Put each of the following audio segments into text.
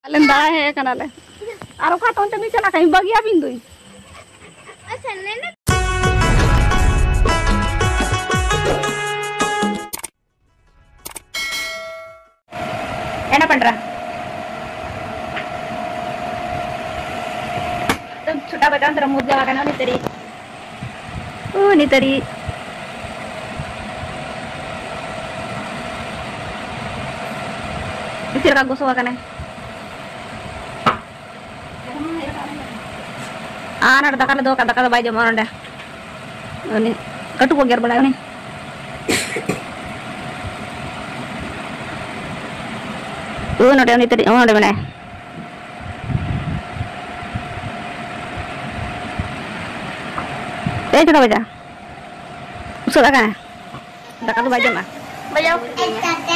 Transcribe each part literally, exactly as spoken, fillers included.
ᱟᱞᱮ ᱫᱟᱬᱟ ᱦᱮᱡ ᱟᱠᱟᱱᱟᱞᱮ᱾ ᱟᱨ ᱚᱠᱟ ᱛᱮ ᱚᱱᱛᱮ ᱵᱤᱱ ᱪᱟᱞᱟᱜ ᱠᱷᱟᱱ ᱵᱟᱹᱜᱤᱭᱟᱵᱤᱱ ᱫᱩᱧ᱾ ᱟᱪᱪᱷᱟ, ᱱᱮᱱᱮ᱾ ᱮᱱᱟ ᱯᱟᱸᱰᱨᱟ᱾ ᱛᱚ ᱪᱷᱳᱴᱟ ᱵᱟᱡᱟᱣ ᱛᱚᱨᱟ ᱢᱩᱨᱡᱟ ᱟᱠᱟᱱᱟ ᱩᱱᱤ ᱛᱟᱹᱨᱤ᱾ ᱩᱱᱤ ᱛᱟᱹᱨᱤ᱾ ᱪᱮᱫ ᱞᱮᱠᱟ ᱜᱚᱥᱚ ᱟᱠᱟᱱᱟᱭ᱾ ᱟᱨ ᱱᱚᱰᱮ ᱫᱟᱠᱟ ᱞᱮ ᱫᱚᱦᱚ ᱠᱟᱜ, ᱫᱟᱠᱟ ᱫᱚ ᱵᱟᱭ ᱡᱚᱢᱟ ᱱᱚᱰᱮ᱾ ᱩᱱᱤ ᱠᱟᱹᱴᱩᱵ ᱠᱚ ᱜᱮᱨ ᱵᱟᱲᱟᱭᱟ ᱩᱱᱤ᱾ ᱳ, ᱱᱚᱰᱮ ᱩᱱᱤ ᱛᱟᱹᱨᱤᱡ, ᱳ, ᱱᱚᱰᱮ ᱢᱮᱱᱟᱭᱟ᱾ ᱮᱭ, ᱪᱷᱳᱴᱟ ᱵᱟᱡᱟ᱾ ᱩᱥᱟᱹᱫ ᱟᱠᱟᱱᱟ᱾ ᱫᱟᱠᱟ ᱫᱚ ᱵᱟᱭ ᱡᱚᱢᱟ᱾ ᱵᱟᱡᱟᱣ᱾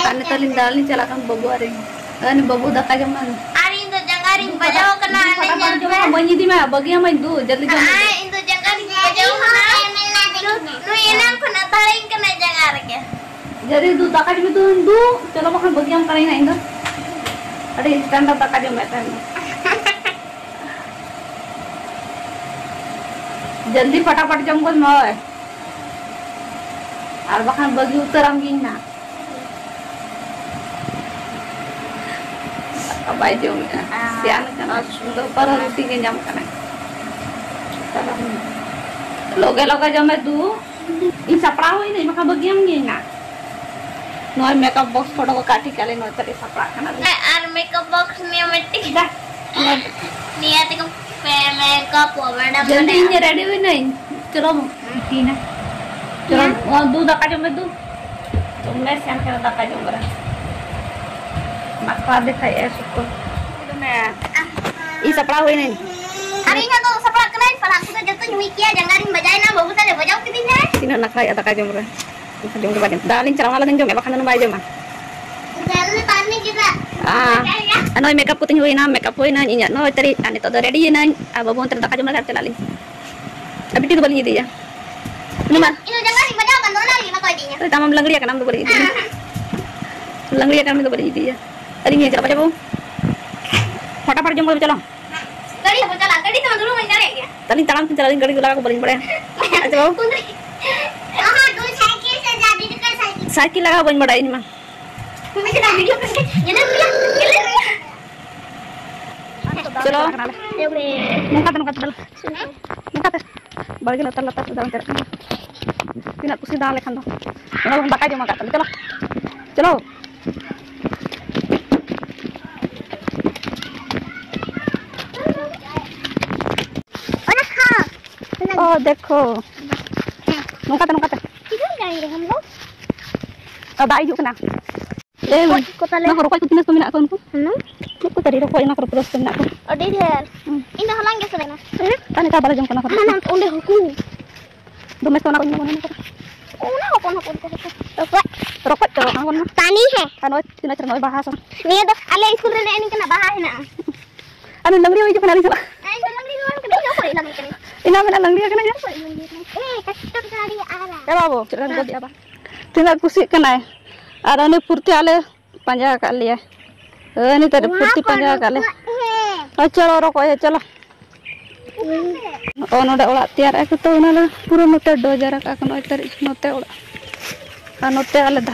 ᱟᱨ ᱱᱤᱛᱚᱜ ᱞᱤᱧ ᱫᱟᱬᱟᱱ ᱞᱤᱧ ᱪᱟᱞᱟᱜ ᱠᱟᱱᱟ ᱵᱟᱹᱵᱩ ᱟᱨ ᱤᱧ᱾ ᱟᱨ ᱩᱱᱤ ᱵᱟᱹᱵᱩ ᱫᱟᱠᱟ ᱡᱚᱢ ᱢᱮ᱾ ᱟᱨ ᱤᱧ ᱫᱚ ᱡᱟᱸᱜᱟ ᱨᱤᱧ ᱵᱟᱡᱟᱣ ᱠᱟᱱᱟ, ᱟᱨ ᱯᱷᱟᱴᱟᱯᱷᱟᱴ ᱧᱮᱞ ᱡᱚᱢ ᱢᱮ᱾ ᱢᱮ, ᱵᱟᱹᱧ ᱤᱫᱤ ᱢᱮ, ᱵᱟᱹᱜᱤᱭᱟᱢᱟᱹᱧ ᱫᱩ, ᱡᱚᱞᱫᱤ ᱡᱚᱢ ᱢᱮ᱾ ᱟᱨ ᱤᱧ ᱫᱚ ᱡᱟᱸᱜᱟ ᱨᱤᱧ ᱵᱟᱡᱟᱣ ᱠᱟᱱᱟ᱾ ᱱᱩᱭ ᱮᱱᱟᱝ ᱠᱷᱚᱱ ᱟᱛᱟᱲᱤᱧ ᱠᱟᱱᱟ ᱡᱟᱸᱜᱟ ᱨᱮᱜᱮ᱾ ᱡᱟᱹᱨᱤ ᱫᱩ, ᱫᱟᱠᱟ ᱡᱚᱢ ᱢᱮ ᱫᱩ, ᱫᱩ᱾ ᱪᱚᱞᱚ ᱵᱟᱠᱷᱟᱱ ᱵᱟᱹᱜᱤᱭᱟᱢ ᱠᱟᱹᱱᱟᱹᱧ ᱦᱟᱸᱜ ᱤᱧ ᱫᱚ᱾ ᱟᱹᱰᱤ standard ᱫᱟᱠᱟ ᱡᱚᱢᱮᱫ ᱛᱟᱦᱮᱱ ᱫᱚ᱾ ᱡᱚᱞᱫᱤ ᱯᱷᱟᱴᱟᱯᱷᱟᱴ ᱡᱚᱢ ᱜᱚᱫ ᱢᱮ ᱳᱭ᱾ ᱟᱨ ᱵᱟᱠᱷᱟᱱ ᱵᱟᱹᱜᱤ ᱩᱛᱟᱹᱨᱟᱢ ᱜᱤᱧ ᱱᱟᱜ᱾ ᱫᱟᱠᱟ ᱵᱟᱭ ᱡᱚᱢᱮᱜᱼᱟ᱾ ᱟᱨ ᱥᱮᱭᱟᱱ ᱠᱟᱱᱟ᱾ ᱥᱩᱫᱷᱩ ᱯᱟᱨᱚ ᱨᱩᱴᱤ ᱜᱮ ᱧᱟᱢ ᱠᱟᱱᱟ᱾ ᱞᱚᱜᱮ ᱞᱚᱜᱮ ᱡᱚᱢ ᱢᱮ ᱫᱩ᱾ ᱤᱧ ᱥᱟᱯᱲᱟᱣ ᱦᱩᱭᱱᱟᱹᱧ, ᱵᱟᱠᱷᱟᱱ ᱵᱟᱹᱜᱤᱭᱟᱢ ᱜᱤᱭᱟᱹᱧ ᱱᱟᱜ᱾ ᱱᱚᱜᱼᱚᱭ makeup box ᱯᱷᱳᱴᱳ ᱠᱚ ᱠᱟᱹᱴᱤᱡ ᱠᱟᱞᱮ ᱱᱚᱜᱼᱚᱭ ᱛᱟᱞᱮ ᱥᱟᱯᱲᱟᱜ ᱠᱟᱱᱟ᱾ ᱟᱨ makeup box ᱱᱤᱭᱟᱹ ᱢᱤᱫᱴᱤᱡ᱾ ᱫᱟ᱾ ᱱᱤᱭᱟᱹ ᱛᱮᱜᱮ ᱯᱮ makeup ᱚᱜ ᱢᱮᱰᱟᱢ ᱡᱚᱞᱫᱤ ᱢᱟᱱᱮ᱾ ᱤᱧ ready ᱦᱩᱭᱱᱟᱹᱧ᱾ ᱪᱚᱞᱚ᱾ ᱴᱷᱤᱠ ᱪᱚᱞᱚ, ᱦᱮᱸ᱾ ᱚ, ᱫᱩ ᱫᱟᱠᱟ ᱡᱚᱢ ᱢᱮ ᱫᱩ᱾ ᱛᱚ ᱢᱮ ᱥᱮᱱ ᱠᱟᱱᱟ ᱫᱟᱠᱟ ᱡᱚᱢ ᱨᱮ᱾ ᱱᱟᱠᱷᱨᱟ ᱫᱮᱠᱷᱟᱭᱮᱜᱼᱟ ᱥᱩᱠᱨᱚ᱾ ᱤᱧ ᱥᱟᱯᱲᱟᱣ ᱦᱩᱭᱱᱟᱹᱧ᱾ ᱟᱨ ᱤᱧ ᱦᱚᱸ ᱫᱩ ᱥᱟᱯᱲᱟᱜ ᱠᱟᱹᱱᱟᱹᱧ, ᱯᱟᱲᱦᱟᱜ ᱠᱚᱫᱚ ᱡᱚᱛᱚᱧ ᱦᱩᱭ ᱠᱮᱭᱟ, ᱡᱟᱸᱜᱟ ᱨᱤᱧ ᱵᱟᱡᱟᱭᱮᱱᱟ, ᱵᱟᱹᱵᱩ ᱛᱟᱞᱮ ᱵᱟᱡᱟᱣ ᱠᱤᱫᱤᱧᱟᱭ᱾ ᱛᱤᱱᱟᱹᱜ ᱱᱟᱠᱷᱨᱟᱭᱮᱜᱼᱟ ᱫᱟᱠᱟ ᱡᱚᱢ ᱨᱮ᱾ ᱫᱟᱠᱟ ᱡᱚᱢ ᱜᱮ ᱵᱟᱭ ᱡᱚᱢ᱾ ᱫᱟᱜ ᱞᱤᱧ ᱪᱟᱞᱟᱣ ᱞᱮᱱ ᱡᱚᱢ ᱜᱮ, ᱵᱟᱠᱷᱟᱱ ᱫᱚ ᱵᱟᱭ ᱡᱚᱢᱟ᱾ ᱡᱟᱹᱨᱩᱲ ᱯᱟᱱᱤ ᱜᱮ ᱫᱟᱜ᱾ ᱟᱨ ᱱᱚᱜᱼᱚᱭ makeup ᱠᱚᱛᱤᱧ ᱦᱩᱭᱱᱟ, makeup ᱦᱩᱭᱱᱟᱹᱧ ᱤᱧᱟᱹᱜ ᱱᱚᱜᱼᱚᱭ ᱛᱟᱹᱨᱤ, ᱟᱨ ᱱᱤᱛᱚᱜ ᱫᱚ ready ᱭᱮᱱᱟᱹᱧ, ᱟᱨ ᱵᱟᱹᱵᱩ ᱚᱱᱛᱮ ᱨᱮ ᱫᱟᱠᱟ ᱡᱚᱢ ᱞᱟᱜᱟᱫ ᱪᱟᱞᱟᱜ ᱞᱤᱧ᱾ ᱟᱨ ᱵᱤᱴᱤ ᱫᱚ ᱵᱟᱹᱞᱤᱧ ᱤᱫᱤᱭᱟ᱾ ᱩᱱᱤ ᱢᱟ ᱤᱧ ᱫᱚ ᱡᱟᱸᱜᱟ ᱨᱤᱧ ᱵᱟᱡᱟᱣ ᱟᱠᱟᱱ ᱫᱚ, ᱚᱱᱟ ᱞᱟᱹᱜᱤᱫ ᱵᱟᱠᱚ ᱤᱫᱤᱧᱟ᱾ ᱦᱳᱭ, ᱛᱟᱢᱟᱢ ᱞᱟᱝᱜᱲᱤ ᱟᱠᱟᱱᱟ, ᱟᱢ ᱫᱚ ᱵᱟᱹᱞᱤᱧ ᱤᱫᱤᱭᱟ᱾ ᱦᱮᱸ᱾ ᱞᱟᱝᱜᱲᱤ ᱟᱠᱟᱱᱟ, ᱩᱱᱤ ᱫᱚ ᱵᱟᱹᱞᱤᱧ ᱤᱫᱤᱭᱟ᱾ ᱟᱹᱞᱤᱧ ᱜᱮ ᱪᱟᱞᱟᱜ ᱵᱟᱡᱟᱵᱚ᱾ ᱯᱷᱟᱴᱟᱯᱷᱟᱴ ᱡᱚᱢ ᱠᱟᱛᱮ ᱪᱟᱞᱟᱜ᱾ ᱜᱟᱹᱰᱤ ᱛᱮᱵᱚ ᱪᱟᱞᱟᱜ, ᱜᱟᱹᱰᱤ ᱛᱮᱢᱟ ᱫᱩᱲᱩᱵ ᱵᱟᱹᱧ ᱫᱟᱲᱮᱭᱟᱜ ᱜᱮᱭᱟ᱾ ᱛᱟᱦᱞᱮ ᱛᱟᱲᱟᱢ ᱛᱮ ᱪᱟᱞᱟᱜ ᱟᱹᱧ, ᱜᱟᱹᱰᱤ ᱞᱟᱜᱟ ᱠᱚ ᱵᱟᱹᱞᱤᱧ ᱵᱟᱲᱟᱭᱟ᱾ ᱟᱪᱪᱷᱟ ᱵᱟᱹᱵᱩ᱾ ᱟᱢᱟᱜ ᱫᱩ ᱥᱟᱭᱠᱮᱞ ᱥᱮ ᱡᱟᱵᱤ ᱞᱮᱠᱟ ᱥᱟᱭᱠᱮᱞ᱾ ᱥᱟᱭᱠᱮᱞ ᱞᱟᱜᱟ ᱵᱟᱹᱧ ᱵᱟᱲᱟᱭᱟ ᱤᱧ ᱢᱟ᱾ ᱟᱪᱪᱷᱟ, ᱵᱷᱤᱰᱤᱭᱳ ᱠᱚ ᱧᱮᱞᱮᱫ ᱯᱮᱭᱟ, ᱧᱮᱞᱮᱫ ᱯᱮᱭᱟ᱾ ᱪᱚᱞᱚ᱾ ᱱᱚᱝᱠᱟ ᱛᱮ, ᱱᱚᱝᱠᱟ ᱛᱮ, ᱱᱚᱝᱠᱟ ᱛᱮ᱾ ᱵᱟᱲᱜᱮ ᱞᱟᱛᱟᱨ ᱞᱟᱛᱟᱨ ᱛᱮ ᱫᱟᱬᱟᱱ ᱪᱟᱞᱟᱜ ᱠᱟᱱᱟ᱾ ᱛᱤᱱᱟᱹᱜ ᱠᱩᱥᱤ ᱫᱟᱬᱟ ᱞᱮᱠᱷᱟᱱ ᱫᱚ᱾ ᱚᱱᱟ ᱵᱚᱱ ᱫᱟᱠᱟ ᱡᱚᱢ ᱟᱠᱟᱫ ᱛᱟᱞᱮ᱾ ᱪᱚᱞᱚ᱾ ᱪᱚᱞᱚ᱾ ᱚᱱᱟ ᱠᱷᱟᱣᱟ᱾ ᱚ, ᱫᱮᱠᱷᱳ᱾ ᱱᱚᱝᱠᱟ ᱛᱮ, ᱱᱚᱝᱠᱟ ᱛᱮ᱾ ᱠᱤᱫᱷᱟᱨ ᱡᱟᱭᱮᱸᱜᱮ ᱦᱟᱢ ᱞᱳᱜ? ᱚ, ᱫᱟᱜ ᱦᱤᱡᱩᱜ ᱠᱟᱱᱟ᱾ ᱮ, ᱨᱚᱠᱚᱡ ᱠᱚ ᱛᱟᱞᱮ᱾ ᱚᱱᱟ ᱠᱚ ᱨᱚᱠᱚᱡ ᱠᱚ ᱛᱤᱱᱟᱹᱜ ᱠᱚ ᱢᱮᱱᱟᱜ ᱠᱚᱣᱟ ᱩᱱᱠᱩ? ᱦᱩᱸ᱾ ᱪᱮᱫ ᱠᱚ ᱛᱟᱹᱨᱤ ᱨᱚᱠᱚᱡ, ᱚᱱᱟ ᱠᱚᱨᱮ ᱯᱩᱨᱟᱹ ᱠᱚ ᱢᱮᱱᱟᱜ ᱠᱚᱣᱟ᱾ ᱟᱹᱰᱤ ᱰᱷᱮᱨ᱾ ᱦᱩᱸ᱾ ᱤᱧ ᱫᱚ ᱦᱟᱞᱟᱝ ᱜᱮ ᱥᱟᱱᱟᱧᱟ᱾ ᱦᱩᱸ᱾ ᱟᱨ ᱱᱮᱛᱟᱨ ᱵᱟᱞᱮ ᱡᱚᱢ ᱠᱟᱱᱟ ᱠᱚ᱾ ᱦᱟᱱᱟ ᱚᱸᱰᱮ ᱦᱟᱹᱠᱩ᱾ ᱫᱚᱢᱮ ᱥᱚᱱᱟ ᱠᱚ ᱧᱟᱢᱚᱜ ᱠᱟᱱᱟ᱾ ᱚᱱᱟ ᱦᱚᱯᱚᱱ ᱦᱚᱯᱚᱱ ᱠᱚ ᱦᱟᱹᱠᱩ᱾ ᱨᱚᱠᱚᱡ᱾ ᱨᱚᱠᱚᱡ ᱛᱚ ᱵᱟᱝ ᱵᱚᱱ᱾ ᱯᱟᱱᱤ ᱦᱮ᱾ ᱟᱨ ᱱᱚᱜᱼᱚᱭ ᱛᱤᱱᱟᱹᱜ ᱪᱮᱦᱨᱟ ᱱᱚᱜᱼᱚᱭ ᱵᱟᱦᱟ ᱥᱚᱱᱟ᱾ ᱱᱤᱭᱟᱹ ᱫᱚ ᱟᱞᱮ ᱥᱠᱩᱞ ᱨᱮ ᱱᱮᱜᱼᱮ ᱱᱤᱝᱠᱟᱹᱱᱟᱜ ᱵᱟᱦᱟ ᱦᱮᱱᱟᱜᱼᱟ᱾ ᱟᱨ ᱞᱟᱝᱲᱤ ᱦᱚᱸ ᱦᱤᱡᱩᱜ ᱠᱟᱱᱟ ᱟᱹᱞᱤᱧ ᱥᱟᱞᱟᱜ᱾ ᱤᱧ ᱫᱚ ᱞᱟᱝᱲᱤ ᱫᱚ ᱵᱟᱝ ᱠᱟᱹᱱᱟᱹᱧ, ᱤᱧ ᱫᱚ ᱚᱠᱚᱭ ᱞᱟᱝᱲᱤ ᱠᱟᱹᱱᱟᱹᱧ? ᱤᱧ ᱦᱚᱸ ᱢᱮᱱᱟ ᱞᱟᱝᱲᱤ ᱠᱟᱱᱟ ᱤᱧ ᱦᱚᱸ᱾ ᱮ, ᱠᱟᱹᱴᱤᱡ ᱠᱟᱹᱴᱤᱡ ᱟᱹᱰᱤ ᱟᱨᱟᱜ᱾ ᱮ ᱵᱟᱹᱵᱩ, ᱪᱮᱫ ᱞᱮᱠᱟ ᱜᱚᱫ ᱮᱫᱟ ᱵᱟᱝ? ᱛᱤᱱᱟᱹᱜ ᱠᱩᱥᱤᱜ ᱠᱟᱱᱟᱭ᱾ ᱟᱨ ᱩᱱᱤ ᱯᱷᱩᱨᱛᱤ ᱟᱞᱮ ᱯᱟᱸᱡᱟ ᱟᱠᱟᱫ ᱞᱮᱭᱟ᱾ ᱦᱮᱸ, ᱱᱤᱛᱚᱜ ᱫᱚ ᱯᱷᱩᱨᱛᱤ ᱯᱟᱸᱡᱟ ᱟᱠᱟᱫ ᱞᱮ᱾ ᱦᱮᱸ, ᱪᱚᱞᱚ ᱨᱚᱠᱚᱡ, ᱦᱮᱸ, ᱪᱚᱞᱚ᱾ ᱚ, ᱱᱚᱰᱮ ᱚᱲᱟᱜ ᱛᱮᱭᱟᱨᱮᱜᱼᱟ ᱠᱚ ᱛᱚ, ᱚᱱᱟ ᱫᱚ ᱯᱩᱨᱟᱹ ᱱᱚᱛᱮ ᱰᱚᱡᱟᱨ ᱟᱠᱟᱫ ᱠᱚ, ᱱᱚᱜᱼᱚᱭ ᱛᱟᱹᱨᱤᱡ ᱱᱚᱛᱮ ᱚᱲᱟᱜ᱾ ᱟᱨ ᱱᱚᱛᱮ ᱟᱞᱮ ᱫᱚ᱾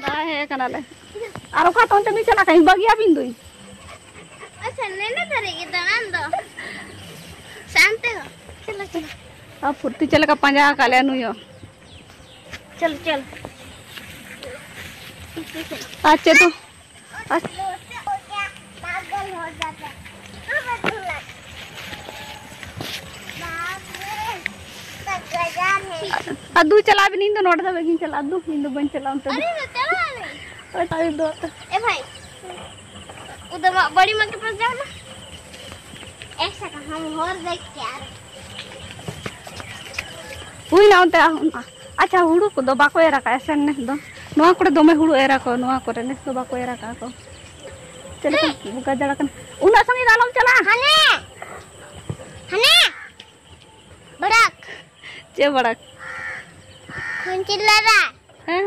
ᱫᱟᱬᱟ ᱦᱮᱡ ᱠᱟᱱᱟᱞᱮ᱾ ᱟᱨ ᱚᱠᱟ ᱛᱮ ᱚᱱᱛᱮ ᱵᱤᱱ ᱪᱟᱞᱟᱜ ᱠᱟᱱᱟ? ᱵᱟᱹᱜᱤᱭᱟᱵᱤᱱ ᱫᱩᱧ᱾ ᱟᱪᱪᱷᱟ, ᱱᱮᱱᱮ ᱫᱷᱟᱹᱨᱤᱡ ᱜᱮ ᱫᱟᱬᱟᱱ ᱫᱚ᱾ ᱥᱟᱱᱛᱮ ᱦᱚᱸ᱾ ᱪᱚᱞᱚ, ᱪᱚᱞᱚ᱾ ᱟᱨ ᱯᱷᱩᱨᱛᱤ ᱪᱮᱫ ᱞᱮᱠᱟ ᱯᱟᱸᱡᱟ ᱟᱠᱟᱫ ᱞᱮᱭᱟ ᱱᱩᱭ ᱦᱚᱸ᱾ ᱪᱚᱞ, ᱪᱚᱞ᱾ ᱟᱨ ᱪᱮᱫ ᱫᱚ? ᱟᱨ ᱟᱨ ᱫᱩ ᱪᱟᱞᱟᱜ ᱵᱤᱱ, ᱤᱧ ᱫᱚ ᱱᱚᱰᱮ ᱫᱷᱟᱹᱵᱤᱡ ᱜᱤᱧ ᱪᱟᱞᱟᱜᱼᱟ, ᱫᱩ, ᱤᱧ ᱫᱚ ᱵᱟᱹᱧ ᱪᱟᱞᱟᱜᱼᱟ ᱚᱱᱛᱮ ᱫᱚ᱾ ᱟᱹᱞᱤᱧ ᱫᱚ ᱪᱟᱞᱟᱜ ᱟᱹᱞᱤᱧ᱾ ᱦᱳᱭ, ᱛᱟᱭᱚᱢ ᱫᱚ᱾ ए भाई, उधर बड़ी माँ के पास जाओ ना। ऐसा कहाँ, हम और देख के आ रहे। ᱦᱩᱭᱱᱟ ᱚᱱᱛᱮ, ᱟᱪᱪᱷᱟ, ᱦᱩᱲᱩ ᱠᱚᱫᱚ ᱵᱟᱠᱚ ᱮᱨ ᱟᱠᱟᱫᱼᱟ ᱥᱮ ᱱᱮᱥ ᱫᱚ? ᱱᱚᱣᱟ ᱠᱚᱨᱮ ᱫᱚᱢᱮ ᱦᱩᱲᱩ ᱮᱨ ᱟᱠᱚ, ᱱᱚᱣᱟ ᱠᱚᱨᱮ ᱱᱮᱥ ᱫᱚ ᱵᱟᱠᱚ ᱮᱨ ᱟᱠᱟᱫᱼᱟ ᱠᱚ᱾ ᱪᱮᱫ ᱞᱮᱠᱟ ᱜᱟᱡᱟᱲ ᱟᱠᱟᱱᱟ᱾ ᱩᱱᱟᱹᱜ ᱥᱟᱺᱜᱤᱧ ᱫᱚ ᱟᱞᱚᱢ ᱪᱟᱞᱟᱜᱼᱟ᱾ ᱦᱟᱱᱮ, ᱦᱟᱱᱮ, ᱵᱟᱲᱟᱠ᱾ ᱪᱮᱫ ᱵᱟᱲᱟᱠ? ᱠᱷᱩᱧᱪᱤ ᱞᱟᱨᱟ᱾ ᱦᱮᱸ?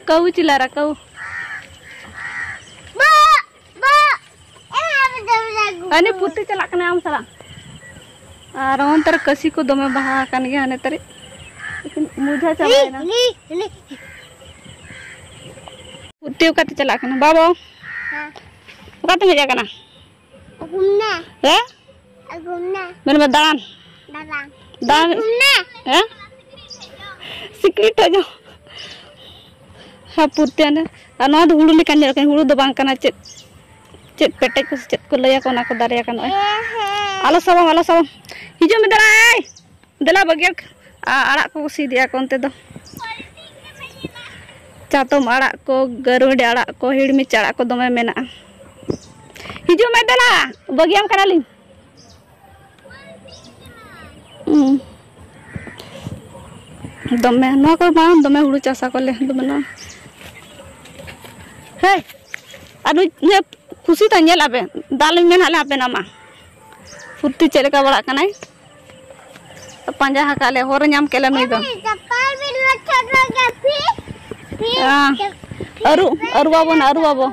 ᱠᱟᱹᱣ ᱪᱤᱞᱟᱨᱟ, ᱠᱟᱹᱣ᱾ ᱟᱹᱱᱤ ᱯᱩᱛᱤ ᱪᱟᱞᱟᱜ ᱠᱟᱱᱟ ᱟᱢ ᱥᱟᱞᱟᱜ᱾ ᱟᱨ ᱚᱱᱛᱮ ᱨᱮ ᱠᱟᱹᱥᱤ ᱠᱚ ᱫᱚᱢᱮ ᱵᱟᱦᱟ ᱟᱠᱟᱱ ᱜᱮᱭᱟ ᱦᱟᱱᱮ ᱛᱟᱹᱨᱤᱡ᱾ ᱢᱩᱡᱷᱟ ᱪᱟᱵᱟᱭᱮᱱᱟ᱾ ᱯᱩᱛᱤ ᱚᱠᱟᱛᱮ ᱪᱟᱞᱟᱜ ᱠᱟᱱᱟ ᱵᱟᱵᱟ? ᱚᱠᱟᱛᱮᱢ ᱦᱮᱡ ᱟᱠᱟᱱᱟ? ᱦᱮᱸ? ᱢᱮᱱ ᱢᱮ ᱫᱟᱬᱟᱱ᱾ ᱫᱟᱬᱟᱱ᱾ ᱦᱮᱸ? ᱥᱤᱠᱲᱤ ᱴᱚᱡᱚ᱾ ᱦᱟᱯᱩᱨ ᱛᱮ ᱚᱱᱮ᱾ ᱟᱨ ᱱᱚᱣᱟ ᱫᱚ ᱦᱩᱲᱩ ᱞᱮᱠᱟ ᱧᱮᱞᱚᱜ ᱠᱟᱱᱟ, ᱦᱩᱲᱩ ᱫᱚ ᱵᱟᱝ ᱠᱟᱱᱟ, ᱪᱮᱫ, ᱪᱮᱫ ᱯᱮᱴᱮᱡ ᱠᱚ ᱥᱮ ᱪᱮᱫ ᱠᱚ ᱞᱟᱹᱭᱟ ᱠᱚ, ᱚᱱᱟ ᱠᱚ ᱫᱟᱨᱮ ᱟᱠᱟᱱ ᱱᱚᱜᱼᱚᱭ᱾ ᱟᱞᱚ ᱥᱟᱵᱟᱢ, ᱟᱞᱚ ᱥᱟᱵᱟᱢ᱾ ᱦᱤᱡᱩᱜ ᱢᱮ ᱫᱟᱬᱟᱭ᱾ ᱫᱮᱞᱟ ᱵᱟᱹᱜᱤᱭᱟᱹ ᱟ-, ᱟᱲᱟᱜ ᱠᱚ ᱥᱤᱫᱮᱜᱼᱟ ᱠᱚ ᱚᱱᱛᱮ ᱫᱚ᱾ ᱪᱟᱛᱚᱢ ᱟᱲᱟᱜ ᱠᱚ, ᱜᱟᱹᱨᱩᱰᱤ ᱟᱲᱟᱜ ᱠᱚ, ᱦᱤᱲᱢᱤᱪ ᱟᱲᱟᱜ ᱠᱚ ᱫᱚᱢᱮ ᱢᱮᱱᱟᱜᱼᱟ᱾ ᱦᱤᱡᱩᱜ ᱢᱮ ᱫᱮᱞᱟ, ᱵᱟᱹᱜᱤᱭᱟᱢ ᱠᱟᱱᱟᱞᱤᱧ᱾ ᱦᱩᱸ᱾ ᱫᱚᱢᱮ, ᱱᱚᱣᱟ ᱠᱚᱨᱮ ᱢᱟ ᱫᱚᱢᱮ ᱦᱩᱲᱩ ᱪᱟᱥ ᱟᱠᱚ ᱞᱮ, ᱫᱚᱢᱮ ᱱᱚᱣᱟ᱾ ᱦᱮᱭ, ᱟᱨ ᱱᱩᱭ, ᱱᱩᱭ ᱠᱷᱩᱥᱤ ᱛᱟᱭ ᱧᱮᱞ ᱟᱵᱮᱱ, ᱫᱟᱜ ᱞᱤᱧ ᱢᱮᱱ ᱦᱟᱸᱜ ᱞᱮ ᱟᱵᱮᱱᱟ ᱢᱟ᱾ ᱯᱷᱩᱨᱛᱤ ᱪᱮᱫ ᱞᱮᱠᱟ ᱵᱟᱲᱟᱜ ᱠᱟᱱᱟᱭ? ᱯᱟᱸᱡᱟ ᱦᱟᱠᱟᱫ ᱞᱮ, ᱦᱚᱨ ᱧᱟᱢ ᱠᱮᱫ ᱞᱮ ᱱᱩᱭ ᱫᱚ᱾ ᱟᱸ, ᱟᱹᱨᱩ, ᱟᱹᱨᱩ ᱟᱵᱚᱱ, ᱟᱹᱨᱩ ᱟᱵᱚ᱾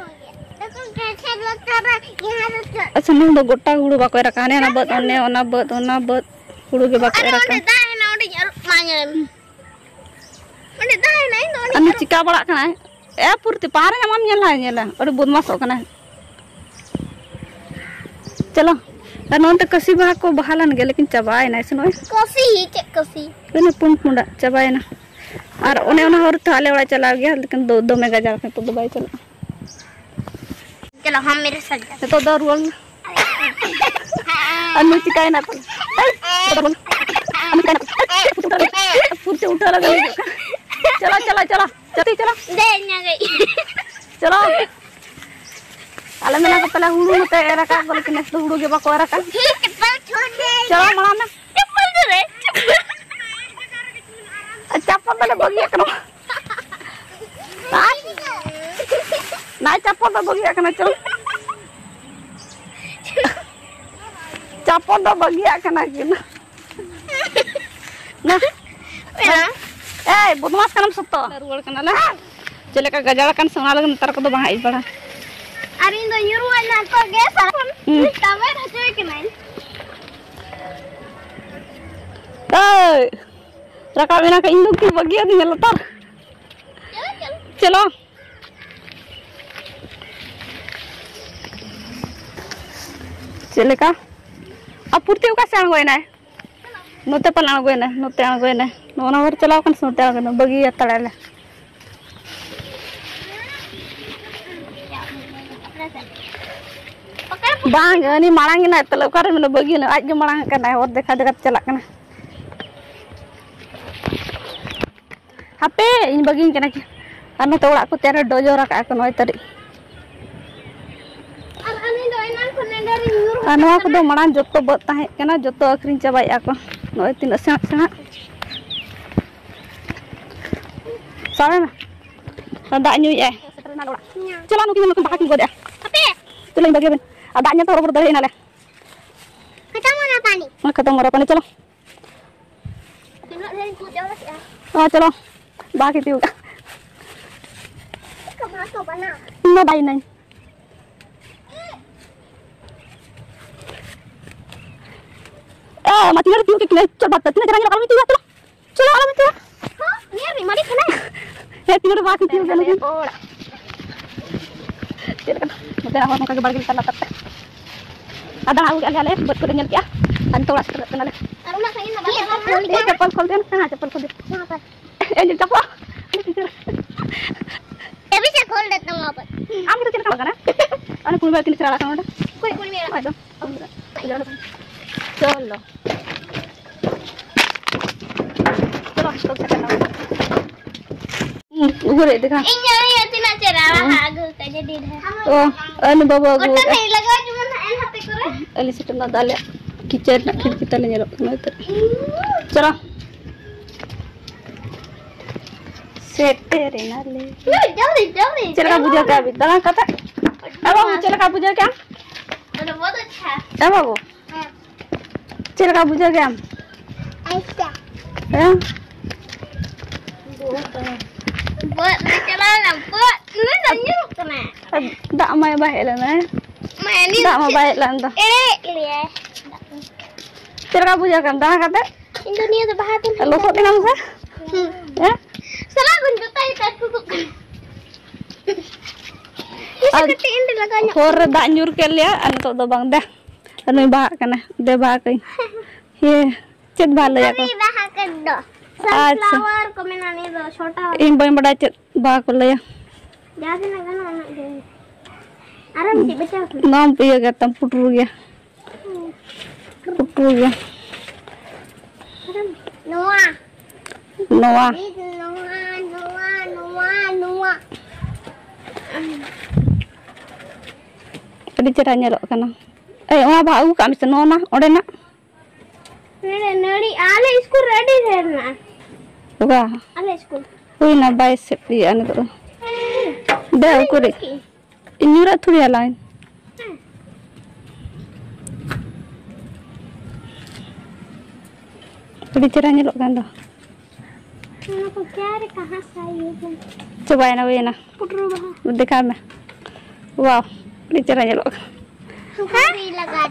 ᱟᱪᱪᱷᱟ, ᱱᱩᱭ ᱫᱚ ᱜᱚᱴᱟ ᱦᱩᱲᱩ ᱵᱟᱠᱚ ᱮᱨ ᱟᱠᱟᱫ᱾ ᱦᱟᱱᱮ ᱚᱱᱟ ᱵᱟᱹᱫ, ᱚᱱᱮ ᱚᱱᱟ ᱵᱟᱹᱫ, ᱚᱱᱟ ᱵᱟᱹᱫ ᱦᱩᱲᱩ ᱜᱮ ᱵᱟᱠᱚ ᱮᱨ ᱟᱠᱟᱫ᱾ ᱚᱸᱰᱮ ᱫᱟᱜ ᱦᱮᱱᱟᱜ, ᱚᱸᱰᱮᱧ ᱟᱹᱨᱩᱵ ᱢᱟ ᱧᱮᱞ ᱢᱮ᱾ ᱚᱸᱰᱮ ᱫᱟᱜ ᱦᱮᱱᱟᱜ, ᱤᱧ ᱫᱚ ᱚᱸᱰᱮᱧ ᱟᱨ ᱱᱩᱭ ᱟᱹᱨᱩᱵ ᱪᱤᱠᱟ ᱵᱟᱲᱟᱜ ᱠᱟᱱᱟᱭ? ᱮ ᱯᱩᱨᱛᱤ, ᱯᱟᱦᱟᱨᱮ ᱧᱟᱢᱟᱢ ᱧᱮᱞ ᱦᱟᱭ ᱧᱮᱞᱟ, ᱟᱹᱰᱤ ᱵᱚᱫᱢᱟᱥᱚᱜ ᱠᱟᱱᱟᱭ᱾ ᱪᱚᱞᱚ, ᱟᱨ ᱱᱚᱱᱛᱮ ᱠᱟᱹᱥᱤ ᱵᱟᱦᱟ ᱠᱚ ᱵᱟᱦᱟ ᱞᱮᱱ ᱜᱮ, ᱞᱮᱠᱤᱱ ᱪᱟᱵᱟᱭᱮᱱᱟ ᱥᱮ ᱱᱚᱜᱼᱚᱭ᱾ ᱠᱟᱹᱥᱤ? ᱪᱮᱫ ᱠᱟᱹᱥᱤ? ᱚᱱᱮ ᱯᱩᱸᱰ ᱯᱩᱸᱰᱟᱜ ᱪᱟᱵᱟᱭᱮᱱᱟ᱾ ᱟᱨ ᱚᱱᱮ ᱚᱱᱟ ᱦᱚᱨ ᱛᱮ ᱟᱞᱮ ᱚᱲᱟᱜ ᱪᱟᱞᱟᱣ ᱜᱮᱭᱟ, ᱞᱮᱠᱤᱱ ᱫᱚ-, ᱫᱚᱢᱮ ᱜᱟᱡᱟᱲ ᱠᱟᱱᱟ, ᱱᱤᱛᱚᱜ ᱫᱚ ᱵᱟᱭ ᱪᱟᱞᱟᱜᱼᱟ᱾ ᱪᱚᱞᱚ, ᱦᱟᱢ ᱢᱮᱨᱮ ᱥᱟᱛᱷ ᱡᱟᱣ᱾ ᱱᱤᱛᱚᱜ ᱫᱚ ᱨᱩᱣᱟᱹᱲ ᱢᱮ᱾ ᱟᱨ ᱱᱩᱭ ᱪᱤᱠᱟᱭᱮᱱᱟ ᱛᱚ? ᱟᱨ ᱱᱩᱭ ᱪᱤᱠᱟᱭᱮᱱᱟ ᱛᱚ? ᱯᱩᱨᱪᱟᱹ ᱩᱴᱷᱟᱹ ᱞᱟᱜᱟ ᱦᱤᱡᱩᱜ ᱠᱟᱱᱟ᱾ ᱪᱚᱞᱚ, ᱪᱚᱞᱚ, ᱪᱚᱞᱚ, ᱪᱚᱞᱚ, ᱪᱚᱞᱚ᱾ ᱫᱮᱡ ᱮᱱᱟ ᱠᱟᱹᱡ᱾ ᱪᱚᱞᱚ᱾ ᱟᱞᱮ ᱢᱮᱱᱟ ᱠᱚ ᱛᱟᱞᱮ ᱦᱩᱲᱩ ᱱᱚᱛᱮ ᱮᱨ ᱟᱠᱟᱫ ᱠᱚ, ᱞᱮᱠᱤᱱ ᱱᱮᱥ ᱫᱚ ᱦᱩᱲᱩ ᱜᱮ ᱵᱟᱠᱚ ᱮᱨ ᱟᱠᱟᱫ᱾ ᱪᱟᱯᱯᱚᱞ ᱪᱷᱳᱲ ᱫᱮ᱾ ᱪᱚᱞᱚ ᱢᱟᱲᱟᱝ ᱢᱮ᱾ ᱪᱟᱯᱯᱚᱞ ᱫᱮ ᱨᱮ᱾ ᱟᱨ ᱪᱟᱯᱯᱚᱞ ᱫᱚᱞᱮ ᱵᱟᱹᱜᱤᱭᱟᱜ ᱠᱟᱱᱟ᱾ ᱟᱨ ᱱᱟᱭ ᱪᱟᱯᱯᱚᱞ ᱫᱚ ᱵᱟᱹᱜᱤᱭᱟᱜ ᱠᱟᱱᱟ, ᱪᱚᱞᱚ᱾ ᱪᱟᱯᱯᱚᱞ ᱫᱚ ᱵᱟᱹᱜᱤᱭᱟᱜ ᱠᱟᱱᱟ ᱠᱤᱱ᱾ ᱱᱟ᱾ ᱮᱭ, ᱵᱚᱫᱢᱟᱥ ᱠᱟᱱᱟᱢ ᱥᱚᱠᱛᱚ᱾ ᱨᱩᱣᱟᱹᱲ ᱠᱟᱱᱟᱞᱮ᱾ ᱪᱮᱫ ᱞᱮᱠᱟ ᱜᱟᱡᱟᱲ ᱟᱠᱟᱱ ᱥᱮ, ᱚᱱᱟ ᱞᱟᱹᱜᱤᱫ ᱱᱮᱛᱟᱨ ᱠᱚᱫᱚ ᱵᱟᱝ ᱦᱮᱡ ᱵᱟᱲᱟ᱾ ᱟᱨ ᱤᱧ ᱫᱚ ᱧᱩᱨᱩᱣᱟᱭ ᱱᱟ ᱱᱤᱛᱚᱜ ᱜᱮ, ᱥᱟᱨᱟᱠᱷᱚᱱ ᱦᱩᱸ᱾ ᱛᱟᱵᱮᱨ ᱦᱚᱪᱚᱭ ᱠᱟᱹᱱᱟᱹᱧ᱾ ᱮᱭ, ᱨᱟᱠᱟᱵ ᱮᱱᱟ ᱠᱚ, ᱤᱧ ᱫᱚ ᱩᱱᱠᱤᱱ ᱵᱟᱹᱜᱤᱭᱟᱹᱫᱤᱧᱟ ᱞᱟᱛᱟᱨ᱾ ᱪᱚᱞᱚ, ᱪᱚᱞᱚ᱾ ᱪᱚᱞᱚ᱾ ᱪᱮᱫ ᱞᱮᱠᱟ? ᱟᱨ ᱯᱩᱨᱛᱤ ᱚᱠᱟ ᱥᱮᱫ ᱟᱬᱜᱚᱭᱮᱱᱟᱭ? ᱱᱚᱛᱮ ᱯᱟᱞᱮ ᱟᱬᱜᱚᱭᱮᱱᱟᱭ, ᱱᱚᱛᱮ ᱟᱬᱜᱚᱭᱮᱱᱟᱭ᱾ ᱱᱚᱜᱼᱚ ᱱᱚᱣᱟ ᱠᱚᱨᱮ ᱪᱟᱞᱟᱣ ᱠᱟᱱᱟ ᱥᱮ ᱱᱚᱛᱮ ᱟᱬᱜᱚᱭᱮᱱᱟᱭ? ᱵᱟᱹᱜᱤ ᱦᱟᱛᱟᱲᱟᱭ ᱞᱮ᱾ ᱵᱟᱝ, ᱩᱱᱤ ᱢᱟᱲᱟᱝ ᱮᱱᱟᱭ, ᱛᱟᱦᱞᱮ ᱚᱠᱟᱨᱮ ᱢᱮᱱᱟ ᱵᱟᱹᱜᱤ ᱮᱱᱟ? ᱟᱡ ᱜᱮ ᱢᱟᱲᱟᱝ ᱟᱠᱟᱱᱟᱭ, ᱦᱚᱨ ᱫᱮᱠᱷᱟ ᱫᱮᱠᱷᱟ ᱛᱮ ᱪᱟᱞᱟᱜ ᱠᱟᱱᱟ᱾ ᱦᱟᱯᱮ, ᱤᱧ ᱵᱟᱹᱜᱤᱧ ᱠᱟᱱᱟ ᱠᱤ? ᱟᱨ ᱱᱚᱛᱮ ᱚᱲᱟᱜ ᱠᱚ ᱛᱮᱭᱟᱨ ᱰᱚᱡᱚᱨ ᱟᱠᱟᱫᱼᱟ ᱠᱚ ᱱᱚᱭ ᱛᱟᱹᱨᱤᱠᱷ᱾ ᱟᱨ ᱟᱹᱞᱤᱧ ᱫᱚ ᱮᱱᱟᱝ ᱠᱷᱚᱱ ᱱᱚᱰᱮ ᱞᱤᱧ ᱧᱩᱨ ᱟᱨ ᱱᱚᱣᱟ ᱠᱚᱫᱚ ᱢᱟᱲᱟᱝ ᱡᱚᱛᱚ ᱵᱟᱹᱫ ᱛᱟᱦᱮᱸ ᱠᱟᱱᱟ, ᱡᱚᱛᱚ ᱟᱹᱠᱷᱨᱤᱧ ᱪᱟᱵᱟᱭᱮᱫᱼᱟ ᱠᱚ᱾ ᱱᱚᱜᱼᱚᱭ ᱛᱤᱱᱟᱹᱜ ᱥᱮᱬᱟ ᱥᱮᱬᱟ᱾ ᱥᱟᱵ ᱢᱮ᱾ ᱫᱟᱜ ᱧᱩᱭᱮᱫᱼᱟᱭ᱾ ᱪᱟᱞᱟᱣ ᱱᱩᱠᱤᱱ ᱵᱟᱦᱟ ᱠᱤᱱ ᱜᱚᱫᱮᱜᱼᱟ᱾ ᱦᱟᱯᱮ᱾ ᱪᱚᱞᱚᱧ ᱵᱟᱹᱜᱤᱭᱟᱵᱮᱱ᱾ ᱟᱨ ᱫᱟᱜ ᱧᱮᱞ ᱛᱮ ᱦᱚᱨᱚᱵᱚᱨᱚ ᱫᱟᱲᱮᱭᱮᱱᱟᱞᱮ᱾ ᱠᱷᱟᱛᱟᱢ ᱚᱱᱟ ᱯᱟᱱᱤ᱾ ᱦᱮᱸ, ᱠᱷᱟᱛᱟᱢ ᱚᱱᱟ ᱯᱟᱱᱤ, ᱪᱚᱞᱚ᱾ ᱛᱤᱱᱟᱹᱜ ᱰᱷᱮᱨ ᱤᱧ ᱠᱩᱫ ᱡᱟᱣᱨᱟ ᱠᱮᱜᱼᱟ᱾ ᱦᱮᱸ, ᱪᱚᱞᱚ᱾ ᱵᱟᱦᱟ ᱠᱤᱱ ᱛᱤᱭᱳᱜ ᱠᱟᱜᱼᱟ᱾ ᱪᱮᱫ ᱠᱚ ᱵᱟᱦᱟ ᱠᱚ ᱵᱟᱱᱟ? ᱤᱧ ᱢᱟ ᱵᱟᱭ ᱱᱟᱹᱧ᱾ ᱮ, ᱢᱟ ᱛᱤᱱᱟᱹᱜ ᱨᱮ ᱛᱤᱭᱳᱜ ᱠᱮᱫ ᱠᱤᱱᱟᱹ, ᱪᱚᱞ ᱵᱟᱫ ᱛᱤᱱᱟᱹᱜ ᱪᱮᱦᱨᱟ ᱧᱮᱞᱚᱜ ᱠᱟᱱᱟ, ᱢᱤᱫ ᱛᱤᱭᱳᱜ ᱪᱚᱞᱚ᱾ ᱪᱚᱞᱚ, ᱟᱞᱚᱢ ᱢᱤᱫ ᱛᱤᱭᱳᱜ᱾ ᱦᱚᱸ, ᱱᱤᱭᱟᱹ ᱨᱤᱡ ᱢᱟᱹᱞᱤᱠ ᱠᱟᱱᱟᱭ᱾ ᱦᱮᱸ, ᱛᱤᱱᱟᱹᱜ ᱨᱮ ᱵᱟᱦᱟ ᱠᱤᱱ ᱛᱤᱭᱳᱜ ᱠᱟᱱᱟ, ᱧᱮᱞ᱾ ᱪᱮᱫ ᱞᱮᱠᱟ? ᱱᱚᱛᱮ ᱦᱚᱸ ᱱᱚᱝᱠᱟ ᱜᱮ ᱵᱟᱲᱜᱮ ᱞᱟᱛᱟᱨ ᱞᱟᱛᱟᱨ ᱛᱮ᱾ ᱟᱨ ᱫᱟᱬᱟ ᱟᱹᱜᱩ ᱠᱮᱜᱼᱟ ᱞᱮ ᱟᱞᱮ, ᱵᱟᱹᱫᱽ ᱠᱚᱞᱮ ᱧᱮᱞ ᱠᱮᱜᱼᱟ᱾ ᱟᱨ ᱱᱤᱛᱚᱜ ᱚᱲᱟᱜ ᱥᱮᱴᱮᱨᱚᱜ ᱠᱟᱱᱟᱞᱮ᱾ ᱟᱨ ᱩᱱᱟᱹᱜ ᱥᱟᱺᱜᱤᱧ ᱫᱚ ᱵᱟᱞᱮ ᱪᱟᱞᱟᱜᱼᱟ᱾ ᱮ, ᱪᱟᱯᱯᱚᱞ ᱠᱷᱳᱞ ᱫᱮᱱ, ᱦᱮᱸ, ᱪᱟᱯᱯᱚᱞ ᱠᱷᱳᱞ ᱫᱮᱱ᱾ ᱮ, ᱪᱟᱯᱯᱚᱞ᱾ ᱛᱮᱵᱤ ᱥᱮ ᱠᱷᱳᱞ ᱫᱮᱱ ᱛᱟᱢᱟ ᱵᱟᱹᱫᱽ᱾ ᱟᱢ ᱜᱮ ᱪᱮᱫ ᱞᱮᱠᱟ ᱠᱟᱱᱟ? ᱚᱱᱮ ᱠᱩᱲᱤ ᱵᱟᱭ ᱛᱤᱱᱟᱹᱜ ᱪᱮᱦᱨᱟ ᱨᱟᱠᱟᱵ ᱱᱚᱰᱮ᱾ ᱚᱠᱚᱭ ᱠᱩᱲᱤ ᱢᱮᱱᱟᱜᱼᱟ? ᱦᱳᱭ ᱫᱚ᱾ ᱪᱚᱞᱚ᱾ ᱪᱚᱞᱚ, ᱦᱟᱥᱯᱟᱛᱟᱞ ᱥᱮᱫ ᱪᱟᱞᱟᱣ᱾ ᱦᱩᱸ, ᱩᱜᱩᱨᱮᱫ ᱫᱮᱠᱷᱟ᱾ ᱤᱧ ᱧᱮᱞ ᱦᱩᱭᱩᱜᱼᱟ ᱛᱤᱱᱟᱹᱜ ᱪᱮᱦᱨᱟ ᱦᱩᱸ᱾ ᱵᱟᱦᱟ ᱟᱹᱜᱩ ᱠᱟᱜ ᱡᱮ ᱰᱷᱮᱨ ᱰᱷᱮᱨ᱾ ᱚ, ᱟᱹᱱᱩ ᱵᱟᱵᱩ ᱟᱹᱜᱩ ᱚᱴᱟᱝ ᱠᱟᱜᱼᱟ᱾ ᱦᱮᱡ ᱞᱟᱜᱟᱣ ᱡᱮᱢᱚᱱ ᱦᱟᱸᱜ ᱮᱱ ᱦᱟᱯᱮ ᱠᱚᱨᱮ᱾ ᱟᱹᱞᱤᱧ ᱥᱮᱴᱮᱨ ᱱᱟ ᱫᱟᱜ ᱟᱞᱮᱭᱟᱜ ᱠᱤᱪᱮᱱ ᱨᱮᱱᱟᱜ ᱠᱷᱤᱲᱠᱤ ᱛᱟᱞᱮ ᱧᱮᱞᱚᱜ ᱠᱟᱱᱟ ᱱᱚᱜᱼᱚᱭ ᱛᱚ᱾ ᱪᱚᱞᱚ᱾ ᱥᱮᱴᱮᱨᱮᱱᱟᱞᱮ᱾ ᱡᱚᱞᱫᱤ, ᱡᱚᱞᱫᱤ, ᱪᱮᱫ ᱞᱮᱠᱟ ᱡᱚᱞᱫᱤ᱾ ᱵᱩᱡᱷᱟᱹᱣ ᱠᱮᱜᱼᱟ ᱵᱤᱱ ᱫᱟᱬᱟ ᱠᱟᱛᱮ? ᱟᱹᱰᱤ ᱮ ᱵᱟᱹᱵᱩ, ᱢᱚᱡᱽ᱾ ᱪᱮᱫ ᱞᱮᱠᱟ ᱵᱩᱡᱷᱟᱹᱣ ᱠᱮᱜᱼᱟᱢ? ᱟᱹᱰᱤ ᱢᱚᱡᱽ ᱟᱪᱪᱷᱟ᱾ ᱮ ᱵᱟᱹᱵᱩ? ᱦᱮᱸ᱾ ᱪᱮᱫ ᱞᱮᱠᱟ ᱵᱩᱡᱷᱟᱹᱣ ᱠᱮᱜᱼᱟᱢ? ᱟᱪᱪᱷᱟ᱾ ᱦᱮᱸ? ᱵᱟᱹᱫᱽ ᱨᱮ ᱪᱟᱞᱟᱣ ᱞᱮᱱᱟ, ᱵᱟᱹᱫᱽ ᱱᱩᱭ ᱫᱚ ᱧᱩᱨᱩᱜ ᱠᱟᱱᱟ᱾ ᱫᱟᱜ ᱢᱟᱭ ᱵᱟᱭ ᱦᱮᱡ ᱞᱮᱱᱟ᱾ ᱢᱟᱭ ᱱᱤᱭᱟᱹ ᱫᱟᱜ ᱢᱟ ᱵᱟᱭ ᱦᱮᱡ ᱞᱮᱱ ᱫᱚ᱾ ᱮᱲᱮᱭᱮᱫ ᱞᱮᱭᱟᱭ᱾ ᱪᱮᱫ ᱞᱮᱠᱟ ᱵᱩᱡᱷᱟᱹᱣ ᱠᱟᱱ ᱫᱟᱬᱟ ᱠᱟᱛᱮ? ᱤᱧ ᱫᱚ ᱱᱤᱭᱟᱹ ᱫᱚ ᱵᱟᱦᱟ ᱛᱮ ᱞᱚᱥᱚᱫ ᱮᱱᱟᱢ ᱥᱮ? ᱦᱩᱸ᱾ ᱦᱮᱸ? ᱥᱟᱞᱟ ᱠᱚᱧ ᱡᱚᱴᱟ ᱜᱮᱛᱟᱭ ᱛᱩᱫᱩᱜ ᱠᱟᱱᱟ᱾ ᱤᱥ, ᱟᱨ ᱠᱟᱹᱴᱤᱡ ᱤᱧ ᱫᱚ ᱞᱟᱜᱟᱣ ᱧᱚᱜ ᱦᱚᱨ ᱨᱮ ᱫᱟᱜ ᱧᱩᱨ ᱠᱮᱫ ᱞᱮᱭᱟ ᱟᱨ ᱱᱤᱛᱚᱜ ᱫᱚ ᱵᱟᱝ ᱫᱮ᱾ ᱟᱨ ᱱᱩᱭ ᱵᱟᱦᱟᱜ ᱠᱟᱱᱟ᱾ ᱫᱮ ᱵᱟᱦᱟ ᱠᱟᱹᱧ᱾ ᱦᱮᱸ᱾ ᱪᱮᱫ ᱵᱟᱦᱟ ᱞᱟᱹᱭᱟ ᱠᱚ? ᱦᱟᱹᱛᱟᱹᱣᱤ ᱵᱟᱦᱟ ᱠᱚᱫᱚ᱾ ᱟᱪᱪᱷᱟ᱾ Sunflower ᱠᱚ ᱢᱮᱱᱟ ᱱᱤᱭᱟᱹ ᱫᱚ ᱪᱷᱚᱴᱟ ᱵᱟᱦᱟ᱾ ᱤᱧ ᱵᱟᱹᱧ ᱵᱟᱰᱟᱭᱟ ᱪᱮᱫ ᱵᱟᱦᱟ ᱠᱚ ᱞᱟᱹᱭᱟ᱾ ᱡᱟᱦᱟᱸ ᱛᱤᱱᱟᱹᱜ ᱜᱟᱱᱚᱜᱼᱟ ᱩᱱᱟᱹᱜ ᱜᱮ᱾ ᱟᱨᱚ ᱢᱤᱫᱴᱤᱡ ᱵᱟᱪᱷᱟᱣ ᱠᱟᱜ᱾ ᱱᱚᱣᱟᱢ ᱤᱭᱟᱹ ᱜᱮᱭᱟ ᱛᱟᱢ ᱯᱩᱴᱩᱨ ᱜᱮᱭᱟ᱾ ᱯᱩᱴᱩᱨ ᱜᱮᱭᱟ᱾ ᱟᱨᱚ ᱱᱚᱣᱟ᱾ ᱱᱚᱣᱟ᱾ ᱱᱚᱣᱟ, ᱱᱚᱣᱟ, ᱱᱚᱣᱟ, ᱱᱚᱣᱟ᱾ ᱟᱹᱰᱤ ᱪᱮᱦᱨᱟ ᱧᱮᱞᱚᱜ ᱠᱟᱱᱟ᱾ ᱮᱭ, ᱚᱱᱟ ᱵᱟᱦᱟ ᱟᱹᱜᱩ ᱠᱟᱜ ᱢᱮᱥᱮ, ᱱᱚᱣᱟ ᱱᱟ, ᱚᱸᱰᱮᱱᱟᱜ᱾ ᱱᱚᱰᱮ ᱱᱟᱹᱲᱤ, ᱟᱞᱮ ᱥᱠᱩᱞ ᱨᱮ ᱟᱹᱰᱤ ᱰᱷᱮᱨ ᱢᱮᱱᱟᱜᱼᱟ᱾ ᱚᱠᱟ? ᱟᱞᱮ ᱥᱠᱩᱞ᱾ ᱦᱩᱭᱱᱟ ᱵᱟᱭᱤᱥ ᱥᱮᱫ ᱤᱭᱟᱹᱜᱼᱟ ᱱᱤᱛᱚᱜ ᱫᱚ᱾ ᱫᱮ, ᱩᱠᱩᱨᱤᱡ᱾ ᱤᱧ ᱧᱩᱨᱟᱜ ᱛᱷᱩᱲᱤ ᱟᱞᱟᱝ᱾ ᱟᱹᱰᱤ ᱪᱮᱦᱨᱟ ᱧᱮᱞᱚᱜ ᱠᱟᱱ ᱫᱚ᱾ ᱚᱱᱟ ᱠᱚ ᱠᱭᱟ ᱨᱮ ᱠᱟᱦᱟᱸ ᱥᱟ ᱤᱭᱟᱹ ᱠᱟᱱᱟ? ᱪᱟᱵᱟᱭᱮᱱᱟ, ᱦᱩᱭᱮᱱᱟ᱾ ᱯᱩᱴᱨᱩ ᱵᱟᱦᱟ᱾ ᱫᱮᱠᱷᱟᱣ ᱢᱮ᱾ ᱣᱟᱣ, ᱟᱹᱰᱤ ᱪᱮᱦᱨᱟ ᱧᱮᱞᱚᱜ ᱠᱟᱱᱟ᱾ ᱦᱮᱸ?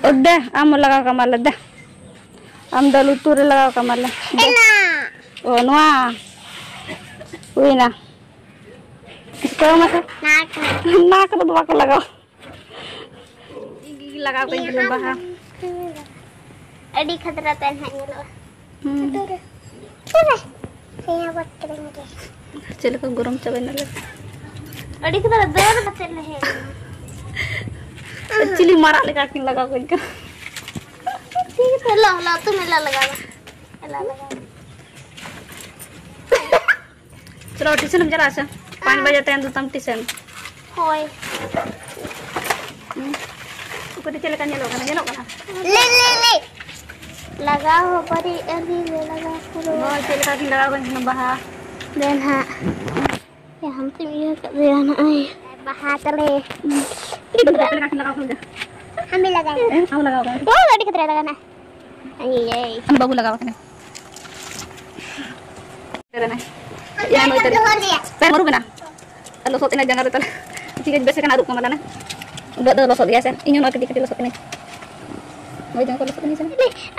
ᱚ, ᱫᱮ, ᱟᱢ ᱦᱚᱸ ᱞᱟᱜᱟᱣ ᱠᱟᱢᱟᱞᱮ, ᱫᱮ᱾ ᱟᱢ ᱫᱚ ᱞᱩᱛᱩᱨ ᱨᱮ ᱞᱟᱜᱟᱣ ᱠᱟᱢᱟᱞᱮ᱾ ᱫᱮ᱾ ᱮᱱᱟ᱾ ᱚ, ᱱᱚᱣᱟ᱾ ᱦᱩᱭᱱᱟ᱾ ᱪᱤᱠᱟᱹᱣ ᱢᱟᱥᱮ? ᱱᱟᱠ᱾ ᱱᱟᱠ ᱨᱮᱫᱚ ᱵᱟᱠᱚ ᱞᱟᱜᱟᱣᱟ᱾ ᱤᱧ ᱜᱮ ᱞᱟᱜᱟᱣ ᱠᱟᱹᱧ ᱠᱟᱱᱟ ᱵᱟᱦᱟ᱾ ᱟᱹᱰᱤ ᱠᱷᱟᱛᱨᱟ ᱛᱮ ᱱᱟᱦᱟᱜ ᱧᱮᱞᱚᱜᱼᱟ᱾ ᱦᱩᱸ᱾ ᱟᱹᱛᱩ ᱨᱮ᱾ ᱟᱹᱛᱩ ᱨᱮ᱾ ᱦᱮᱸ, ᱵᱟᱛ ᱠᱟᱹᱫᱟᱹᱧ ᱜᱮ᱾ ᱪᱮᱫ ᱞᱮᱠᱟ ᱜᱚᱨᱚᱢ ᱪᱟᱵᱟᱭᱮᱱᱟ ᱞᱮ᱾ ᱟᱹᱰᱤ ᱠᱷᱟᱛᱨᱟ ᱫᱟᱹᱲ ᱠᱟᱛᱮ ᱞᱮ ᱦᱮᱡ ᱮᱱᱟ᱾ ᱪᱤᱞᱤ ᱢᱟᱨᱟᱜ ᱞᱮᱠᱟ ᱠᱤᱱ ᱞᱟᱜᱟᱣ ᱠᱟᱹᱧ ᱠᱟᱱᱟ᱾ ᱴᱷᱤᱠ ᱜᱮᱭᱟ, ᱞᱚ, ᱞᱚ, ᱛᱚ ᱢᱮᱞᱟ ᱞᱟᱜᱟᱣ ᱢᱮ᱾ ᱢᱮᱞᱟ ᱞᱟᱜᱟᱣ ᱢᱮ᱾ ᱪᱚᱞᱚ, ᱴᱤᱭᱩᱥᱚᱱ ᱮᱢ ᱪᱟᱞᱟᱜᱼᱟ ᱥᱮ? ᱯᱟᱸᱪ ᱵᱟᱡᱮ ᱛᱟᱭᱚᱢ ᱫᱚ ᱛᱟᱢ ᱴᱤᱭᱩᱥᱚᱱ᱾ ᱦᱳᱭ᱾ ᱦᱩᱸ᱾ ᱩᱱᱠᱩ ᱫᱚ ᱪᱮᱫ ᱞᱮᱠᱟ ᱧᱮᱞᱚᱜ ᱠᱟᱱᱟ? ᱧᱮᱞᱚᱜ ᱠᱟᱱᱟ? ᱞᱮ, ᱞᱮ, ᱞᱮ᱾ ᱞᱟᱜᱟᱣ ᱦᱚᱸ ᱯᱟᱹᱨᱤ ᱟᱹᱣᱨᱤ ᱞᱮ ᱞᱟᱜᱟᱣ ᱯᱩᱨᱟᱹᱣᱟ᱾ ᱱᱚᱜᱼᱚᱭ ᱪᱮᱫ ᱞᱮᱠᱟ ᱠᱤᱱ ᱞᱟᱜᱟᱣ ᱠᱟᱱ ᱛᱟᱦᱮᱱᱟ ᱵᱟᱦᱟ᱾ ᱫᱮᱱ ᱦᱟᱸᱜ᱾ ᱮ, ᱦᱟᱱᱛᱮᱢ ᱤᱭᱟᱹ ᱠᱟᱫᱮᱭᱟ ᱱᱚᱜᱼᱚᱭ᱾ ᱵᱟᱦᱟ ᱛᱟᱞᱮ᱾ ᱪᱮᱫ ᱞᱮᱠᱟ ᱠᱤᱱ ᱞᱟᱜᱟᱣ ᱠᱟᱱᱟ? ᱟᱢᱮ ᱞᱟᱜᱟᱣ᱾ ᱦᱮᱸ, ᱟᱢ ᱞᱟᱜᱟᱣ ᱠᱟᱱᱟ᱾ ᱳ, ᱟᱹᱰᱤ ᱠᱷᱟᱛᱨᱟ ᱞᱟᱜᱟᱣ ᱱᱟ᱾ ᱟᱭ, ᱟᱭ, ᱟᱭ᱾ ᱟᱢ ᱵᱟᱹᱵᱩ ᱞᱟᱜᱟᱣ ᱠᱟᱱᱟ᱾ ᱨᱮᱱᱟᱭ᱾ ᱯᱮ ᱢᱟᱹᱨᱩᱵ ᱮᱱᱟ᱾ ᱟᱨ ᱞᱚᱥᱚᱫ ᱮᱱᱟ ᱡᱟᱸᱜᱟ ᱨᱮ ᱛᱟᱞᱮ᱾ ᱴᱷᱤᱠ ᱟᱪᱷᱮ, ᱵᱮᱥ ᱟᱠᱟᱱᱟ, ᱟᱹᱨᱩᱵ ᱠᱚ ᱢᱟᱞᱟᱱᱟ᱾ ᱵᱚᱦᱚᱜ ᱫᱚ ᱞᱚᱥᱚᱫ ᱜᱮᱭᱟ ᱥᱮ? ᱤᱧ ᱦᱚᱸ ᱱᱚᱣᱟ ᱠᱟᱹᱴᱤᱡ ᱠᱟᱹᱴᱤᱡ ᱞᱚᱥᱚᱫ ᱠᱟᱹᱱᱟᱹᱧ᱾ ᱦᱳᱭ, ᱡᱟᱸᱜᱟ ᱠᱚ ᱞᱚᱥᱚᱫ ᱠᱟᱹᱱᱟᱹᱧ ᱥᱮ?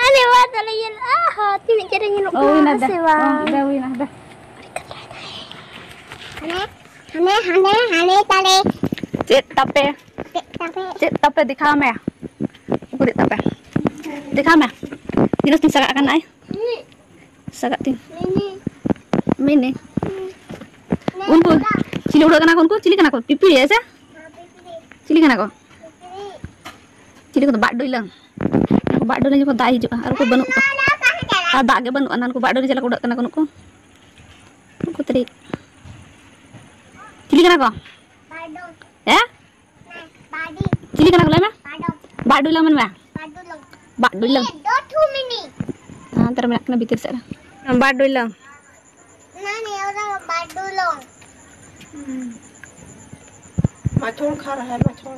ᱟᱞᱮ ᱚᱲᱟᱜ ᱫᱚᱞᱮ ᱧᱮᱞᱚᱜᱼᱟ᱾ ᱦᱚᱸ, ᱛᱤᱱᱟᱹᱜ ᱪᱮᱦᱨᱟ ᱧᱮᱞᱚᱜ ᱚ, ᱠᱟᱱᱟ, ᱦᱩᱭᱱᱟ ᱦᱮᱸ ᱫᱟ᱾ ᱥᱮ ᱵᱟᱝ? ᱚ, ᱫᱟ, ᱦᱩᱭᱱᱟ, ᱫᱟ᱾ ᱦᱟᱱᱮ, ᱦᱟᱱᱮ, ᱦᱟᱱᱮ, ᱦᱟᱱᱮ ᱛᱟᱞᱮ᱾ ᱪᱮᱫ ᱛᱟᱯᱮ? ᱪᱮᱫ ᱛᱟᱯᱮ? ᱪᱮᱫ ᱛᱟᱯᱮ ᱫᱮᱠᱷᱟᱣ ᱢᱮ? ᱩᱠᱩᱨᱤᱡ ᱛᱟᱯᱮ? ᱫᱮᱠᱷᱟᱣ ᱢᱮ᱾ ᱛᱤᱱᱟᱹᱜ ᱛᱤᱧ ᱥᱟᱜᱟᱜ ᱠᱟᱱᱟ, ᱟᱭ? ᱦᱩᱸ᱾ ᱥᱟᱜᱟᱜ ᱛᱤᱧ᱾ ᱢᱤᱱᱤ᱾ ᱢᱤᱱᱤ᱾ ᱦᱩᱸ᱾ ᱩᱱᱠᱩ ᱪᱤᱞᱤ ᱩᱰᱟᱹᱜ ᱠᱟᱱᱟ ᱠᱚ? ᱩᱱᱠᱩ ᱪᱤᱞᱤ ᱠᱟᱱᱟ ᱠᱚ? ᱯᱤᱯᱤᱲᱤ ᱥᱮ? ᱦᱮᱸ, ᱯᱤᱯᱤᱲᱤ᱾ ᱪᱤᱞᱤ ᱠᱟᱱᱟ ᱠᱚ? ᱯᱤᱯᱤᱲᱤ᱾ ᱪᱤᱞᱤ ᱠᱚ? ᱵᱟᱜ ᱰᱚᱭᱞᱟᱝ᱾ ᱩᱱᱠᱩ ᱵᱟᱜ ᱰᱚᱭᱞᱟᱝ ᱡᱚᱠᱷᱚᱱ ᱫᱟᱜ ᱦᱤᱡᱩᱜᱼᱟ, ᱟᱨ ᱩᱱᱠᱩ ᱵᱟᱹᱱᱩᱜ ᱠᱚᱣᱟ᱾ ᱟᱨ ᱫᱟᱜ ᱜᱮ ᱵᱟᱹᱱᱩᱜᱼᱟ, ᱱᱩᱠᱩ ᱵᱟᱜ ᱰᱚᱭᱞᱟᱝ ᱪᱮᱫ ᱞᱮᱠᱟ ᱩᱰᱟᱹᱜ ᱠᱟᱱᱟ ᱠᱚ ᱱᱩᱠᱩ? ᱩᱱᱠᱩ ᱛᱟᱹᱨᱤ᱾ ᱪᱤᱞᱤ ᱠᱟᱱᱟ ᱠᱚ? ᱵᱟᱜ ᱰᱚᱭᱞᱟᱝ᱾ ᱦᱮᱸ? ᱪᱤᱞᱤ ᱠᱟᱱᱟ ᱠᱚ ᱞᱟᱹᱭ ᱢᱮ? ᱵᱟᱜ ᱰᱚᱭᱞᱟᱝ ᱢᱮᱱ ᱢᱮ᱾ ᱵᱟᱜ ᱰᱚᱭᱞᱟᱝ᱾ ᱦᱟᱱᱛᱮ ᱨᱮ ᱢᱮᱱᱟᱜ ᱠᱤᱱᱟ ᱵᱷᱤᱛᱤᱨ ᱥᱮᱫ ᱨᱮ᱾ ᱵᱟᱜ ᱰᱚᱭᱞᱟᱝ᱾ ᱢᱟᱪᱷᱚᱲ ᱠᱷᱟ ᱨᱟᱦᱟ ᱦᱟᱭ, ᱢᱟᱪᱷᱚᱲ᱾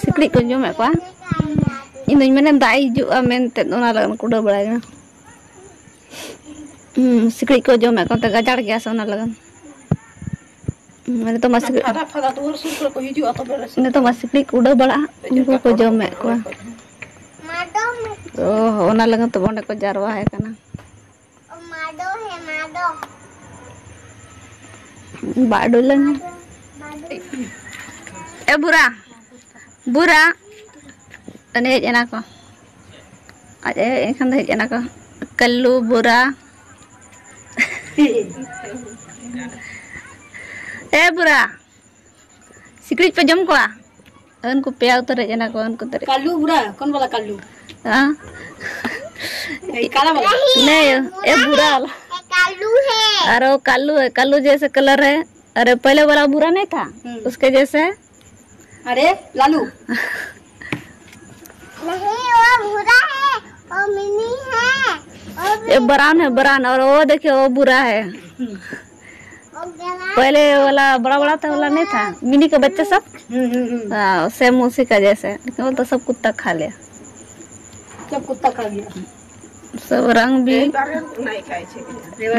ᱥᱤᱠᱲᱤᱡ ᱠᱚ ᱡᱚᱢᱮᱫ ᱠᱚᱣᱟ᱾ ᱤᱧ ᱫᱩᱧ ᱢᱮᱱᱟ ᱫᱟᱜ ᱦᱤᱡᱩᱜᱼᱟ ᱢᱮᱱᱛᱮ, ᱚᱱᱟ ᱞᱟᱹᱜᱤᱫ ᱠᱚ ᱩᱰᱟᱹᱣ ᱵᱟᱲᱟᱭ ᱠᱟᱱᱟ᱾ ᱦᱩᱸ, ᱥᱤᱠᱲᱤᱡ ᱠᱚ ᱡᱚᱢᱮᱫ ᱠᱚᱛᱮ ᱜᱟᱡᱟᱲ ᱜᱮᱭᱟ ᱥᱮ, ᱚᱱᱟ ᱞᱟᱹᱜᱤᱫ᱾ ᱦᱩᱸ, ᱱᱤᱛᱚᱜ ᱢᱟ ᱥᱤᱠᱲᱤᱡ, ᱯᱷᱟᱫᱟ ᱯᱷᱟᱫᱟ ᱫᱩᱣᱟᱹᱨ ᱥᱩᱨ ᱠᱚᱨᱮ ᱠᱚ ᱦᱤᱡᱩᱜᱼᱟ ᱛᱚᱵᱮ ᱨᱮ ᱥᱮ᱾ ᱱᱤᱛᱚᱜ ᱢᱟ ᱥᱤᱠᱲᱤᱡ ᱠᱚ ᱩᱰᱟᱹᱣ ᱵᱟᱲᱟᱜᱼᱟ, ᱩᱱᱠᱩ ᱠᱚ ᱡᱚᱢᱮᱫ ᱠᱚᱣᱟ᱾ ᱚ, ᱚᱱᱟ ᱞᱟᱹᱜᱤᱫ ᱛᱮ ᱚᱸᱰᱮ ᱠᱚ ᱡᱟᱨᱣᱟ ᱟᱠᱟᱱᱟ᱾ ᱵᱟᱜ ᱰᱚᱭᱞᱟᱝ᱾ ᱮ ᱵᱩᱨᱟ, ᱵᱩᱨᱟ᱾ ᱮᱱᱮᱡ ᱮᱱᱟ ᱠᱚ᱾ ᱟᱡ ᱮ ᱦᱮᱡ ᱮᱱ ᱠᱷᱟᱱ ᱫᱚ ᱦᱮᱡ ᱮᱱᱟ ᱠᱚ᱾ ᱠᱟᱞᱞᱩ, ᱵᱩᱨᱟ᱾ ᱮ ᱵᱩᱨᱟ, ᱥᱤᱠᱲᱤᱡ ᱯᱮ ᱡᱚᱢ ᱠᱚᱣᱟ? ᱩᱱᱠᱩ ᱯᱮᱭᱟ ᱩᱛᱟᱹᱨ ᱦᱮᱡ ᱮᱱᱟ ᱠᱚ, ᱩᱱᱠᱩ ᱩᱛᱟᱹᱨ᱾ कालू बुरा, कौन वाला कालू? हाँ। ए, काला वाला। नहीं, ये बुरा वाला। कालू है। अरे वो कालू है, कालू जैसे कलर है। अरे पहले वाला बुरा नहीं था? हम्म। उसके जैसे है। अरे लालू। नहीं, वो भूरा है, वो मिनी है, वो ये ब्राउन है, ब्राउन। और वो देखिए, वो बुरा है। हम्म। पहले वाला बड़ा बड़ा था, वाला नहीं था, मिनी का बच्चा सब। हम्म, हम्म, हम्म। हाँ, सेम उसी का जैसे, लेकिन वो तो सब कुत्ता खा लिया। सब कुत्ता खा गया। सब रंग भी,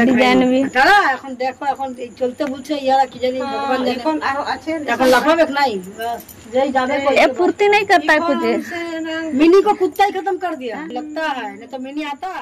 डिजाइन भी। দাদা, এখন দেখো, এখন এই চলতে বুলছে ইয়ারা কি জানি, ভগবান জানে। এখন আরো আছে। এখন লাফাবে নাই। বাস, যেই যাবে कोई। ये फुर्ती नहीं करता है कुछ। मिनी को कुत्ता ही खत्म कर दिया, लगता है, नहीं तो मिनी आता।